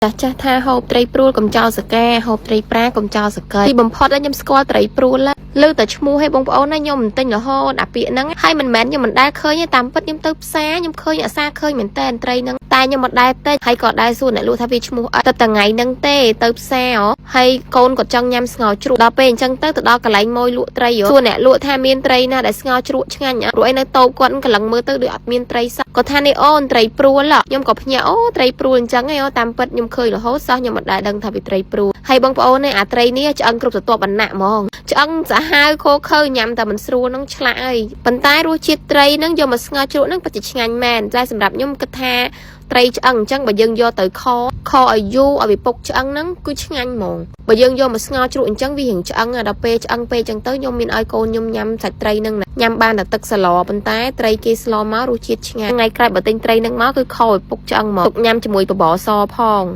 ចាស់ចាស់ថាហូបត្រីព្រួលកុំចោលសកាហូបត្រីប្រាកុំចោលសកីទីបំផុតខ្ញុំស្គាល់ត្រីព្រួលលើតែឈ្មោះឲ្យបងប្អូនណាខ្ញុំមិនទិញរហូតអាពាក្យហ្នឹងហើយមិនមែនខ្ញុំមិនដែលឃើញទេតាមពិតខ្ញុំទៅផ្សារខ្ញុំឃើញអាសាឃើញមែនតើត្រីហ្នឹងតែខ្ញុំមិនដែលទិញហើយក៏ដែលសួរអ្នកលក់ថាវាឈ្មោះអីតែថ្ងៃហ្នឹងទេទៅផ្សារហើយកូនក៏ចង់ញ៉ាំស្ងោរជ្រក់ដល់ពេលអញ្ចឹងទៅទៅដល់កន្លែងម៉ួយលក់ត្រីសួរអ្នកលក់ថាមានត្រីណាដែលស្ងោរជ្រក់ឆ្ងាញ់អត់ព្រោះអីនៅតូបគាត់កន្លងមើលទៅដូចអត់មានត្រីសោះគាត់ថានេះអូនត្រីព្រួលខ្ញុំក៏ភ្ញាក់អូត្រីព្រួលអញ្ចឹងឯងតាមពិតខ្ញុំឃើញរហូតសោះខ្ញុំមិនដែលដឹងថាវាត្រីព្រួលហើយបងប្អូននេះអាត្រីនេះឆ្អឹងគ្រប់ស្រទាប់វណ្ណៈហ្មងឆ្អឹងសាហាវខូខើញ៉ាំតែមិនស្រួលនឹងឆ្លាក់អីប៉ុន្តែរសជាតិត្រីនឹងយកមកស្ងោរជ្រក់នឹងពិតជាឆ្ងាញ់មែនតែសម្រាប់ខ្ញុំគិតថាត្រីឆ្អឹងអញ្ចឹងបើយើងយកទៅខខឲ្យយូរឲ្យវាពុកឆ្អឹងហ្នឹងគឺឆ្ងាញ់ហ្មងបើយើងយកមកស្ងោរជ្រក់អញ្ចឹងវារៀងឆ្អឹងដល់ពេលឆ្អឹងពេកអញ្ចឹងទៅខ្ញុំមានឲ្យកូនខ្ញុំញ៉ាំសាច់ត្រីហ្នឹងញ៉ាំបានតែទឹកសឡប៉ុន្តែត្រីគេស្លមករសជាតិឆ្ងាញ់ថ្ងៃក្រោយបើទិញត្រីហ្នឹងមកគឺខឲ្យពុកឆ្អឹងមកទុកញ៉ាំជាមួយបបរសផង។